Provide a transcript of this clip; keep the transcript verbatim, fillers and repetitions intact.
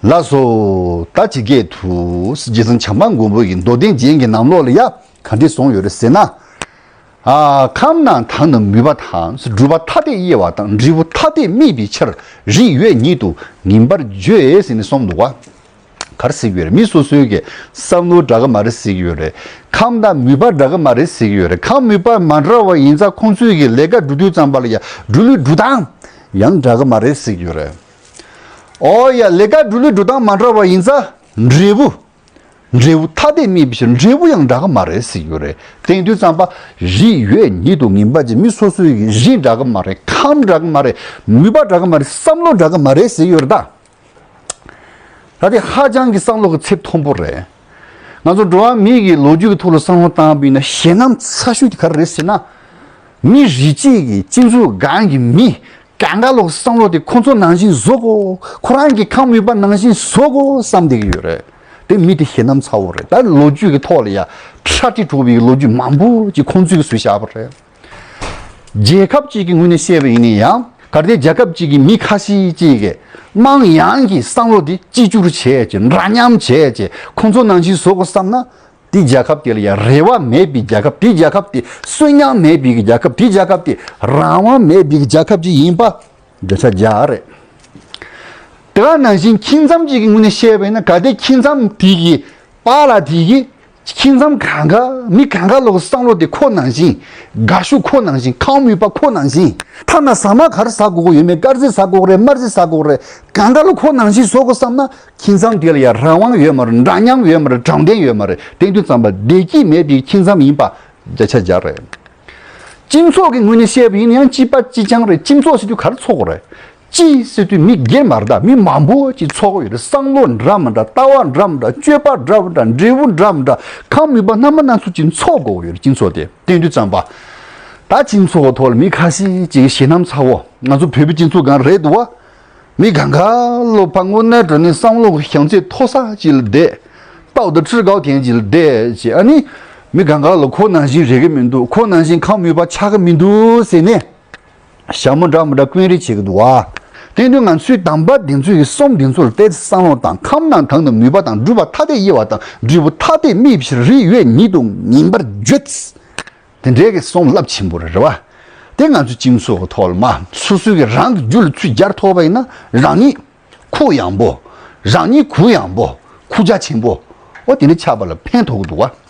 ལགས་སོ། ད་ཇི་སྐད་དུ་རྗེ་བཙུན་བྱམས་པ་མགོན་པོ་ཡི་མདོ་སྡེ་རྒྱན་གྱི་ནང་ལོགས་ལ་ཡ་ག་འདྲ་གསུངས་ཡོད་རེད་ཟེར་ན། ཨ། ཁམས་ནང་དག་ན་མོས་པ་དང་། སྒྲུབ་པ་ཐ་དད་དབྱེ་བ་དང་། འབྲས་བུ་ཐ་དད་དམིགས་པའི་ཕྱིར། རིགས་ཡོད་ཉིད་དུ་ངེས་པར་བརྗོད་ཟེར་ནས་གསུངས་འདུག་བ། ག་རེ་ཟེར་གྱི་ཡོད་རེད། མི་སོ་སོའི་གི་བསམ་བློ་འདྲ་གི་མ་རེད་ཟེར་གྱི་ཡོད་རེད། ཁམས་དང་མོས་པ་འདྲ་གི་མ་རེད་ཟེར་གྱི་ཡོད་རེད། ཁམས་མོས་པ་མ་འདྲ་བ་ཡིན་ཙང་ཁོང་ཚོའི་གི་ལས་ཀ་སྒྲུབ་དུས་ཙམ་པ་ལ་ཡ་སྒྲུབ་ལུགས་སྒྲུབ་སྟངས་ཡང་འདྲ་གི་མ་རེད་ཟེར་གྱི་ཡོད་རེད། ཨོ་ཡ། ལས་ཀ་སྒྲུབ་ལུགས་སྒྲུབ་སྟངས་མ་འདྲ་བ་ཡིན་ཙང་འབྲས་བུ། འབྲས་བུ་ཐ་དད་དམིགས་པའི་ཕྱིར། འབྲས་བུ་ཡང་འདྲ་གི་མ་རེད་ཟེར་གྱི་ཡོད་རེད། དེ་ཡིན་དུས་ཙམ་པ་རིགས་ཡོད་ཉིད་དུ་ངེས་པར་བྱེད། མི་སོ་སོའི་གི་རིགས་འདྲ་གི་མ་རེད། ཁམས་འདྲ་གི་མ་རེད། མོས་པ་འདྲ་གི་མ་རེད། བསམ་བློ་འདྲ་གི་མ་རེད་ཟེར་གྱི་ཡོད་རེད་ད། ད་དེ་ཧ་ཅང་གི་བསམ་བློ་གི་ཚད་མཐོན་པོ་རེད། ང་ཚོ་འགྲོ་བ་མི་གི་ལོ་རྒྱུས་ཀྱི་ཐོག་ལ་བསམ་བློ་བཏང་བ་ཡིན་ན་ཞེད་སྣང་ཚ་ཤོས་དེ་ག་རེ་རེད་ཟེར་ན། མི་རིགས་གཅིག་གི་སྤྱི་ཚོགས་སྒང་གི་མི་གང་ག་ལོག་བསམ་བློ་དེ་ཁོ་ཚོ་ནང་བཞིན་བཟོ་དགོས། ཁོ་རང་གི་ཁམས་མོས་པ་ནང་བཞིན་བཟོ་དགོས་བསམ་བསྡད་ཀྱི་ཡོད་རེད། དེ་མི་དེ་ཞེད་སྣང་ཚ་བོ་རེད། ད་ལོ་རྒྱུས་ཀྱི་ཐོག་ལ་ཡ་ཁྲ་ཁྲི་དྲུག་པའི་ལོ་རྒྱུས་མང་པོ་ཅིག་ཁོང་ཚོས་བཟོས་བཞག་པ་རེད། རྒྱལ་ཁབ་ཅིག་གི་ངོས་ནས་བཤད་པ་ཡིན་ན་ཡང་། གལ་ཏེ་རྒྱལ་ཁབ་ཅིག་གི་མི་ཁ་ཤས་ཅིག་གིས་དམངས་ཡོངས་ཀྱི་བསམ་བློ་དེ་གཅིག་གྱུར་བྱས་བྱས། འདྲ་མཉམ་བྱས་བྱས། ཁོང་ཚོ་ནང་བཞིན་བཟོ་དགོས་བསམ་ན། དེ་རྒྱལ་ཁབ་དེ་ལ་ཡང་རེ་བ་མེད་པའི་རྒྱལ་ཁབ། དེ་རྒྱལ་ཁབ་དེ་གསོན་ཉམས་མེད་པའི་རྒྱལ་ཁབ། དེ་རྒྱལ་ཁབ་དེ་རང་དབང་མེད་པའི་རྒྱལ་ཁབ་ཅིག་ཡིན་པ་བརྗོད་བྱ་རྒྱག་རེད། དེ་ག་ནང་བཞིན་ཁྱིམ་ཚང་ཅིག་གི་ངོས་ནས་བཤད་པ་ཡིན་ན། གལ་ཏེ་ཁྱིམ་ཚང་དེ་གི་པཱ་ལགས་དེ་གི་ཁྱིམ་ཚང་གང་ག་མི་གང་ག་ལོག་བསམ་བློ་དེ་ཁོ་ནང་བཞིན། དགའ་ཤོས་ཁོ་ནང་བཞིན། ཁམས་མོས་པ་ཁོ་ནང་བཞིན། ཐ་ན་ཟ་མ་ག་རེ་ཟ་དགོས་ཀྱི་ཡོད་མེད། དཀར་ཟས་ཟ་དགོས་རེད། དམར་ཟས་ཟ་དགོས་རེད། གང་ག་ལོག་ཁོ་ནང་བཞིན་བཟོ་དགོས་བསམ་ན། ཁྱིམ་ཚང་དེ་ལ་ཡང་རང་དབང་ཡོད་མ་རེད། འདྲ་མཉམ་ཡོད་མ་རེད། དྲང་བདེན་ཡོད་མ་རེད། དེ་དུས་ཙམ་པ་བདེ་སྐྱིད་མེད་པའི་ཁྱིམ་ཚང་ཡིན་པ་བརྗོད་བྱ་རྒྱག་རེད། སྤྱི་ཚོགས་ཀྱི་ངོས་ནས་བཤད་པ་ཡིན་ན་ཡང་གཅིག་པ་གཅིག་རྐྱང་རེད། སྤྱི་ཚོགས་ཟེར་དུས་ག་རེ་ཚོགས་དགོས་རེད། སྤྱི་ཟེར་དུས་མི་སྒེར་མ་རེད་ད། མི་མང་པོ་ཅིག་ཚོགས་དགོས་ཡོད་རེད། བསམ་བློ་འདྲ་མི་འདྲ། ལྟ་བ་འདྲ་མི་འདྲ། སྤྱོད་པ་འདྲ་མི་འདྲ། འབྲས་བུ་འདྲ་མི་འདྲ། ཁམས་མོས་པ་སྣ་མིན་སྣ་ཚོགས་ཅིག་ཚོགས་དགོས་ཡོད་རེད། སྤྱི་ཚོགས་དེ། དེ་དུས་ཙམ་པ། ད་སྤྱི་ཚོགས་ཐོག་ལ་མི་ཁ་ཤས་ཅིག་ཞེད་སྣང་ཚ་བོ། ང་ཚོ་བོད་པའི་སྤྱི་ཚོགས་སྒང་རེད་འདུག་བ། མི་གང་ག་ལོ་ཕར་དངོས་གནས་དྲང་གནས་བསམ་བློ་གི་བྱང་ཚད་མཐོ་ས་ཅིག་ལ་བསྡད། ལྟོགས་དང་ཁྲིར་གའོ་ཐེན་ཅིག་ལ་བསྡད་ཅིག་ཨ་ནི། མི་གང་ག་ལོ་ཁོ་ནང་བཞིན་རེག་གི་མི་འདུག་ཁོ་ནང་བཞིན་ཁམས་མོས་པ་ཆགས་ཀྱི་མི་འདུག་ཟེར་ནས། ཞྭ་མོ་འདྲ་མི་འདྲ་བསྐོན་རེས་བྱེད་ཀྱི་འདུག་བ། དེ་དུས་ང་ཚོའི་དམ་པ་དེ་ཚོའི་གི་གསུང་དེ་ཚོ་ལ་བལྟས་ཏེ་བསམ་བློ་བཏང་། ཁམས་ནང་དག་ན་མོས་པ་དང་། སྒྲུབ་པ་ཐ་དད་དབྱེ་བ་དང་། འབྲས་བུ་ཐ་དད་དམིགས་པའི་ཕྱིར། རིགས་ཡོད་ཉིད་དུ་ངེས་པར་བརྗོད། དེ་འདྲའི་གི་གསུང་རླབས་ཆེན་པོ་རེད་བ། དེ་ང་ཚོའི་སྤྱི་ཚོགས་ཀྱི་ཐོག་ལ་མ་སོ་སོའི་གི་རང་གི་རྒྱུད་ལ་ཚུར་སྦྱར་ཐུབ་པ་ཡིན་ན། རང་ཉིད་ཁོག་ཡངས་པོ། རང་ཉིད་གུ་ཡངས་པོ། ཁུག་རྒྱ་ཆེན་པོ། འོ་དེ་འདྲ་ཆགས་པ་ལ་ཕན་ཐོགས་ཀྱི་འདུག་བ།